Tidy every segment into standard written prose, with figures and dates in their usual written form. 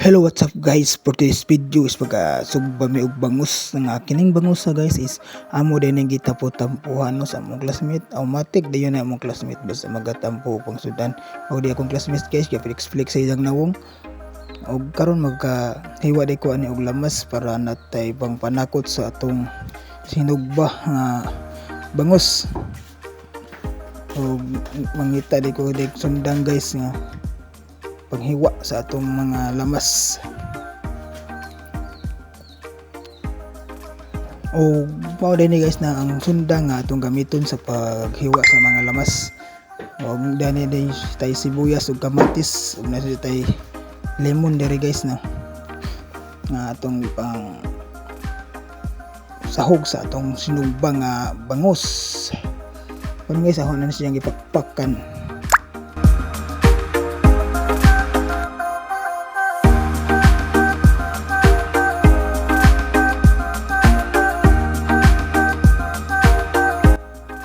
Hello, what's up, guys? For today's video is pag-sugba mi og bangus nga kining bangus sa, guys, is amo din ang gitapo-tampuhan, no, sa among classmate. Automatic dayon na among classmate basta magatampo pang sudan og di akong classmate, guys, kay flex flex sa ilang nawong. Og karon magka hiwa di ko ani og lamas para natay pang panakot sa atong sinugba nga bangus. Og mangita di ko di sundang, guys, nga panghiwa sa atong mga lamas. O mao din ni, guys, na ang sundang nga atong gamiton sa paghiwa sa mga lamas. Og dani din tay sibuyas ug kamatis ug nasa tay lemon diri, guys, no, nga atong pang sahog sa atong sinugba nga bangus. Karon, guys, ako na siyang gipakpakan.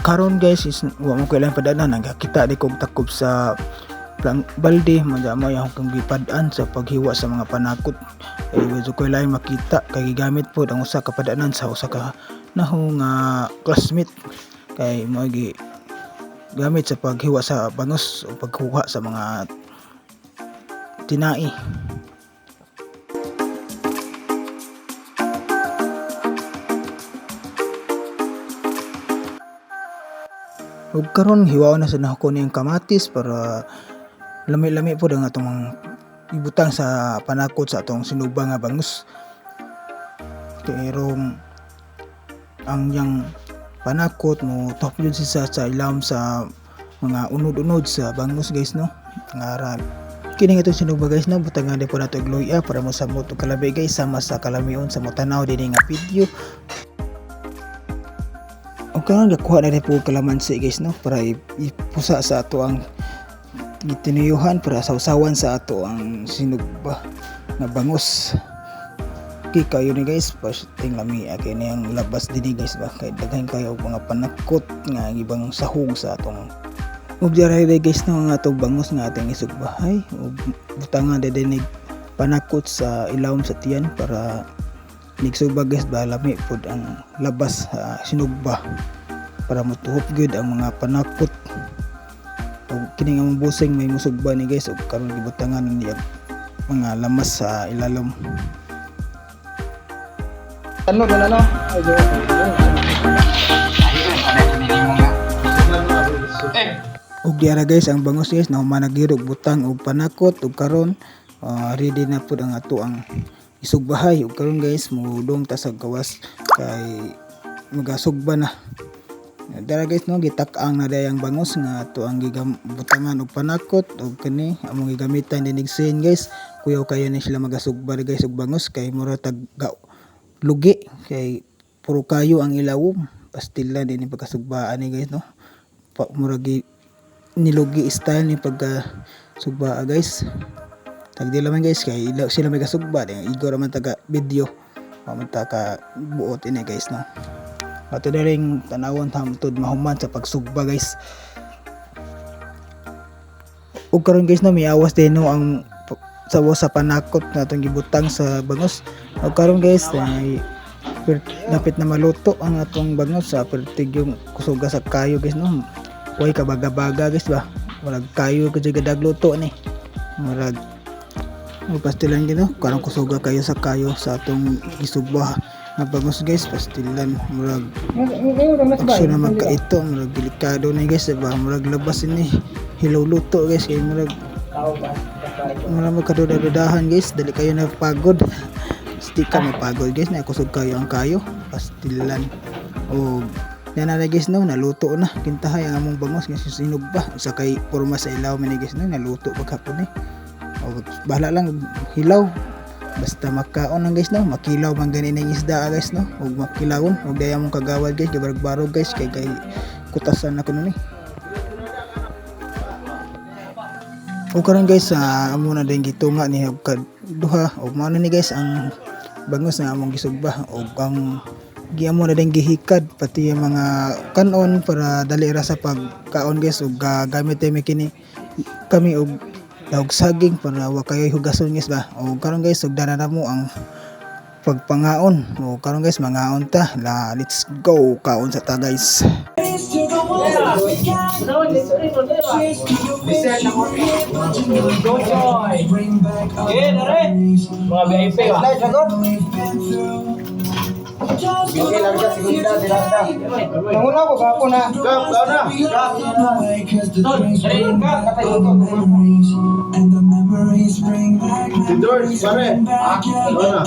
Karon, guys, is wa mo kailan padanan, nagakita di kog takop sa plang balde man mo yung kong gipad-an sa paghiwa sa mga panakot. Eh medyo ko lain makita kay gigamit pod ang usa ka padanan sa usa ka naho nga classmate kay mo gi gamit sa paghiwa sa bangus o pagkuha sa mga tinai. Ug karon hiwaon na sa nako niyang kamatis para lami-lami pod ang atong mga ibutang sa panakot sa atong sinugba nga bangus. Pero ang yang panakot mo top yun siya sa ilawom sa mga unod-unod sa bangus, guys, no. Nga kini nga itong sinugba, guys, no, butangan din po nato og luya para mosamot og kalabi, guys, sama sa kalamion sa motanaw dinhi nga video. Og karon gakuha na rin po og kalamansi, guys, no, para ipusa sa ato ang gitinuyuhan para sawsawan sa ato ang sinugba nga bangus. Okay kayo ni, guys, pasting lami kay niyang labas dinhi, guys, ba kay daghan kayo og mga panakot nga ibang sahog sa atong. Ug dira, guys, no, ang atong bangus nga atong isugbahay ug butangan din panakot sa ilawom sa tiyan para nigsugba, guys, ba lami pod ang labas sa sinugba para motuhop gyud ang mga panakot. Ug kini nga among busing may musugba ni, guys, ug karon gibutangan niya mga lamas sa ilalom. Ano na no? Ay, Ug diara, guys, ang bangus, guys, na human na og butang og panakot ug karon ready na pud ang ato ang isugbahay. Ug karon, guys, mudong ta sa gawas kay magasugba na. Dara, guys, no, gitak-ang na dayang bangus nga ato ang butangan og panakot ug kani among gigamitan dinig sin, guys. Kuyaw kayo ni sila magasugba, guys, og bangus kay mura tag lugi kay puro kayo ang ilawom. Pastila din ni pagkasugbaan ni, guys, no, pa, murag nilugi style ni pagka sugba, guys. Tagdi man, guys, kay ila sila may kasugba di igo ra man taga video wa man ta ka buot ini, guys, no. Ato na ring tanawon hamtod mahuman sa pagsugba, guys. Ug karon, guys, no, miawas din, no, ang sawo sa panakot na atong gibutang sa bangus. Ug karon, guys, ay lapit na maluto ang atong bangus sa pertig yung kusuga sa kayo, guys, no. Way kabaga-baga, guys, ba murag kayo ka gadag luto ni murag mo pastilan gino. Karon kusuga kayo sa kayo sa atong gisugba nga bangus, guys. Pastilan murag aksyon na magkaito, murag delikado ni, guys, ba murag labas ini hilaw luto, guys, kay murag murag magkaduda-dudahan, guys. Dali kayo na pagod. Di ka mapagod, guys, na kusog kayo ang kayo. Pastilan. O yan na, guys, no, naluto na kintahay ang among bangus nga sinugba sa kay porma sa ilaw man ni, guys, no, naluto paghapon eh. O bahala lang hilaw basta makaon lang, guys, no. Makilaw man gani ning isda, guys, no, ug makilawon ug daya mong kagawad, guys, gibarog-barog, guys, kay kay kutasan na kuno ni. Ug karon, guys, amo na din gitunga ni og duha ug mao na ni, guys, ang bangus na among gisugba ug ang giamo na din gihikad pati ang mga kanon para dali ra sa pagkaon, guys, ug gamit mi kini kami og Lahog saging para wa kayo hugason guys ba. O karon guys, sugdan na mo ang pagpangaon. O karon guys, mangaon ta. La, let's go kaon sa ta guys. Eh, dare. Mga VIP ba? Slide, sagot. Okay, larga, segunda, dilanda. Nanguna ko, kapo na. Gap, gap na. Gap. Tol, dare ka. Si George, pare. Ano na?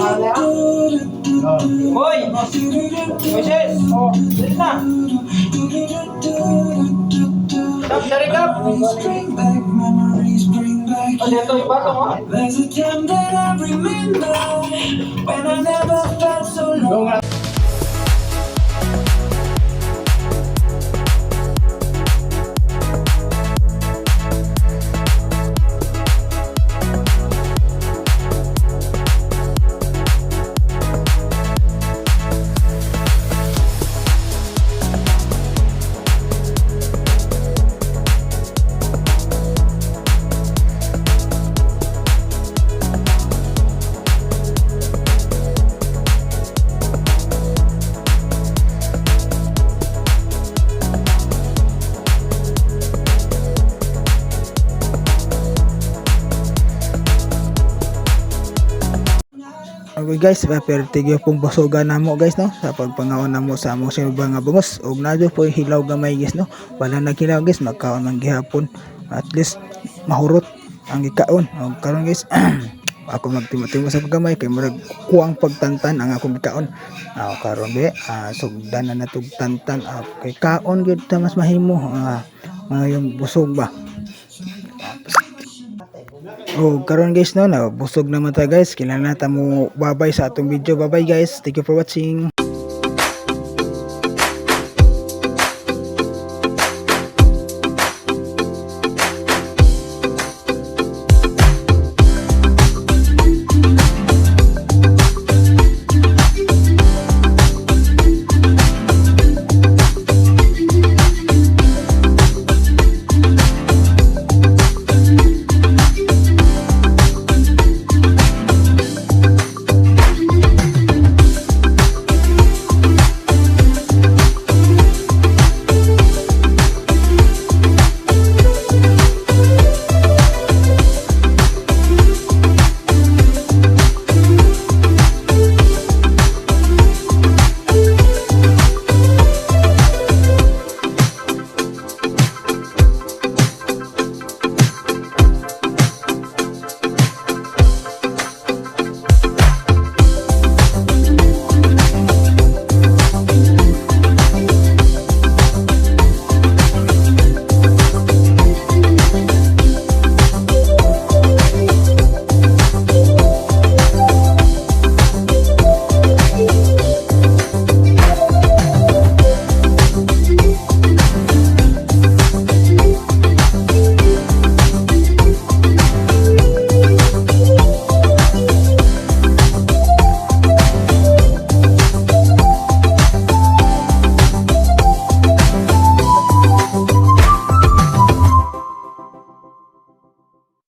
Hoy! Moises! Oh, dali na. Kap, dare kap. Oh, dito yung batong ha. There's a time that I remember when I never felt so low. Okay guys, pertige pong busogan namo guys no, sa pagpangaon namo sa among sinubang nga bangos. Ug naa po hilaw gamay guys no. Wala na hilaw guys, magkaon man gihapon. At least mahurot ang gikaon. Og karon guys, ako magtimo-timo sa gamay kay murag kuwang pagtantan ang akong gikaon. Karon be, sugdan na natug tantan. Kay kaon gyud ta mas mahimo, mga yung busog ba. Oh, karon guys no, na busog naman ta guys. Kailangan na ta mo babay sa atong video. Bye bye guys. Thank you for watching.